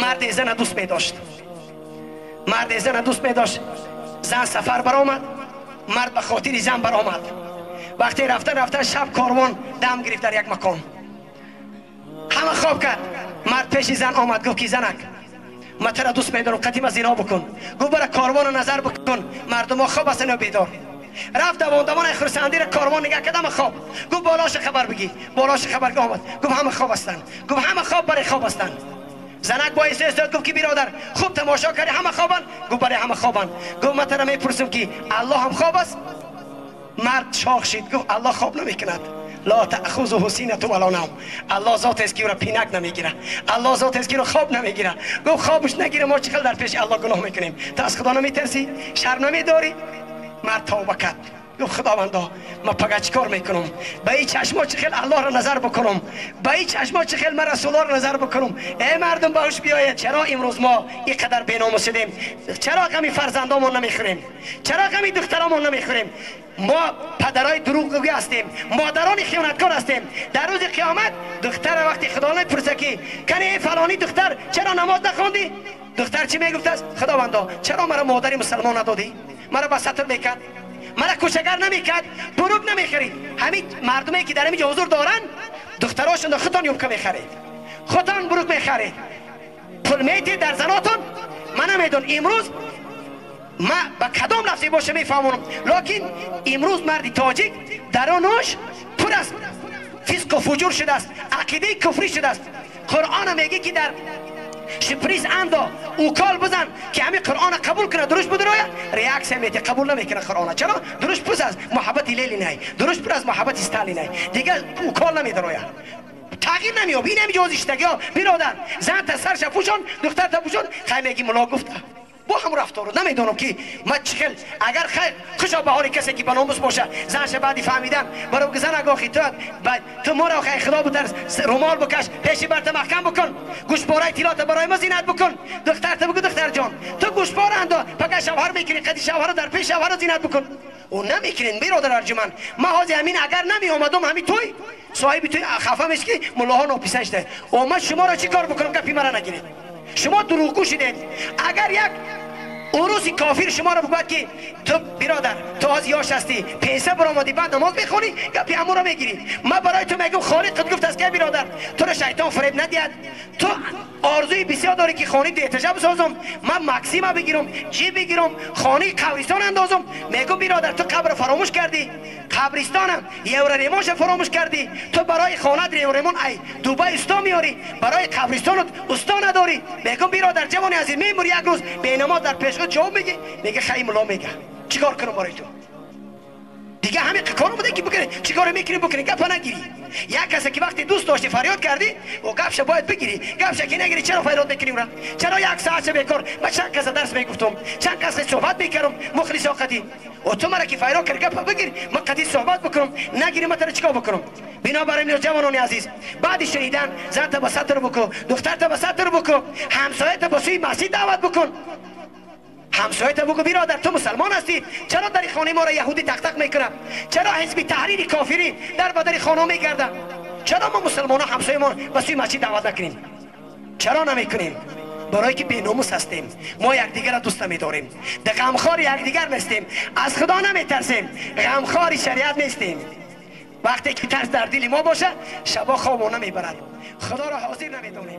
Мард зана дӯст медошт, мард зана дӯст медошт. Зан сафар баромад, мард ба хотири зан баромад. Вақте рафта рафта шаб корвон дам гирифт дар як макон, ҳама хоб кард. Мард пеши зан омад, гуфт ки занак, ман туро дӯст медорам, қадима зино бикун. Гуфт бара корвонро назар бикун, мардумо хоб ҳастанд ё бедор. Рафт давон давон хурсандиро корвон нигоҳ кард, ҳама хоб. Гуфт болоша хабар бигӣ. Болоша хабар омад, гуфт ҳама хоб ҳастанд. Гуфт ҳама хоб, баре хоб ҳастанд. Занак бо истиҳзо гуфт ки бародар, хуб тамошо кардӣ, ҳама хобанд? Гуфт бале, ҳама хобанд. Гуфт ман туро мепурсам ки Аллоҳ ҳам хоб аст? Мард шох шид, гуфт Аллоҳ хоб намекунад. Ла таъхузуҳу синатун вала навм. Аллоҳ зот аст ки ӯро пинак намегирад, Аллоҳ зот аст ки ӯро хоб намегирад. Гуфт хобаш нагирад, мо чӣ хел дар пеши Аллоҳ гуноҳ мекунем? Ту аз Худо намитарсӣ? Шарм намедорӣ? Мард тавба кард, гуфт Худовандо, ман пага чӣ кор мекунам? Ба ин чашмо чӣ хел Аллоҳро назар бикунам? Ба ин чашмо чӣ хел ман Расуллоҳро назар бикунам? Эй мардум, ба ҳуш биёед. Чаро имрӯз мо ин қадар беномус шудем? Чаро ғами фарзандомон намехӯрем? Чаро ғами духтаромон намехӯрем? Мо падарای дурӯғгӯ ҳастем, модарони хиёнаткор ҳастем. Дар рӯзи қиёмат духтара вақти Худо мепурсад ки кани эй фалонӣ духтар, чаро намоз нахондӣ? Духтар чӣ мегуфтааст? Худовандо, чаро маро модари мусалмон надодӣ? Маро ба сатр мекард, маро кӯчагар намекард, бурук намехарид. Ҳамин мардуме ки дар ҳамин ҷо ҳузур доранд, духтарошонро худтон юбка мехаред, худтон бурук мехаред, пул метиҳед дар занотон. Ман намедонам имрӯз ма ба кадом лафзе боша мефаҳмонам, лекин имрӯз марди тоҷик дарунаш пур аз фисқу фуҷур шудааст, ақидаи куфрӣ шудааст. Қуръона мегӣ ки дар шприц андо укол бизан ки ҳамин Қуръона қабул кунад, дуруст бидуроя реаксия метиҳ, қабул намекунад Қуръона. Чаро? Дуруст пур аз муҳаббати Ленинай, дуруст пур аз муҳаббати Сталинай, дигар укол намедароя, тағйир намеёб. Ин ҳами ҷозиштагиҳо биродар, зан та сарша пӯшон, духтар та пӯшон. Хай меги мулло гуфта бо ҳам рафтору намедонам ки ман чӣ хел. Агар хайр хушо ба ҳоли касе ки ба номус боша, занша баъди фаҳмидан баро зан агохи ту моро хай Худо бутарс, румол бикаш, пеши барта маҳкам бикун, гӯшпораи тиллота барои мо зинат бикун. Духтарта бигӯ духтарҷон, ту гӯшпора андо, пага шавҳар мекунӣ, қади шавҳарро дар пеши шавҳарро зинат бикун. Ӯ намекунед биродар арҷуман. Ман ҳозир ҳамин агар намеомадум ҳамин той соҳиби той хафа меш ки муллоҳо нописанд шуда. О ман шуморо чӣ кор бикунам? Гапи мара нагиред, шумо дурӯғгӯ шудед. Агар як уруси кофир шуморо бигӯяд ки ту биродар, ту ҳозир ёш ҳастӣ, пенсия баромадӣ, баъд намоз мехонӣ, гапи ҳамонро мегирӣ. Ман барои ту мегӯм Холиқат гуфтааст ки биродар, туро шайтон фиреб надиҳад. Ту орзуи бисёр дорӣ ки хонаи дуэтажа бисозам, ман Максима бигирам, ҷи бигирам, хонаи қабристон андозам. Мегӯм биродар, ту қабрро фаромӯш кардӣ, қабристонам евроремонша фаромӯш кардӣ. Ту барои хонаат евроремон ай Дубай усто меёрӣ, барои қабристонат усто надорӣ. Мегӯм биродар, ҷавони азиз, мемурӣ як рӯз бенамоз дар пеши худ ҷавоб мегӣ, мега хай мулло мега чӣ кор кунам барои ту? Дига ҳамин кор буда ки бикунӣ, чӣ кор мекунӣ бикунӣ, гапа нагирӣ. Як касе ки вақте дӯст доштӣ фарёд кардӣ, о гапша бояд бигирӣ. Гапша ки нагирӣ, чаро фарёд мекунӣ ӯра? Чаро як соатша бекор? Ман чанд каса дарс мегуфтам, чанд каса суҳбат мекардам, мухлисо қадӣ. О ту мара ки фарёд кард, гапа бигир, ман қадӣ суҳбат бикунам, нагирӣ ман туро чӣ кор бикунам? Бинобар ин ҷавонони азиз, баъди шунидан занта ба сатр бикун, духтарта ба сатр бикун, ҳамсоята ба сӯи масҷид даъват бикун. Ҳамсоята бигӯ биродар, ту мусалмон ҳастӣ, чаро дар хонаи моро яҳудӣ тақтақ мекунад? Чаро ҳизби таҳрири кофирӣ дар ба дари хона мегардад? Чаро мо мусалмонҳо ҳамсоямон ба сӯи масҷид даъват накунем? Чаро намекунем? Барое ки беномус ҳастем, мо якдигарро дӯст намедорем, ғамхори якдигар нестем, аз Худо наметарсем, ғамхори шариат нестем. Вақте ки тарс дар дили мо бошад, шабо хобо намебарад, Худоро ҳозир намедонем.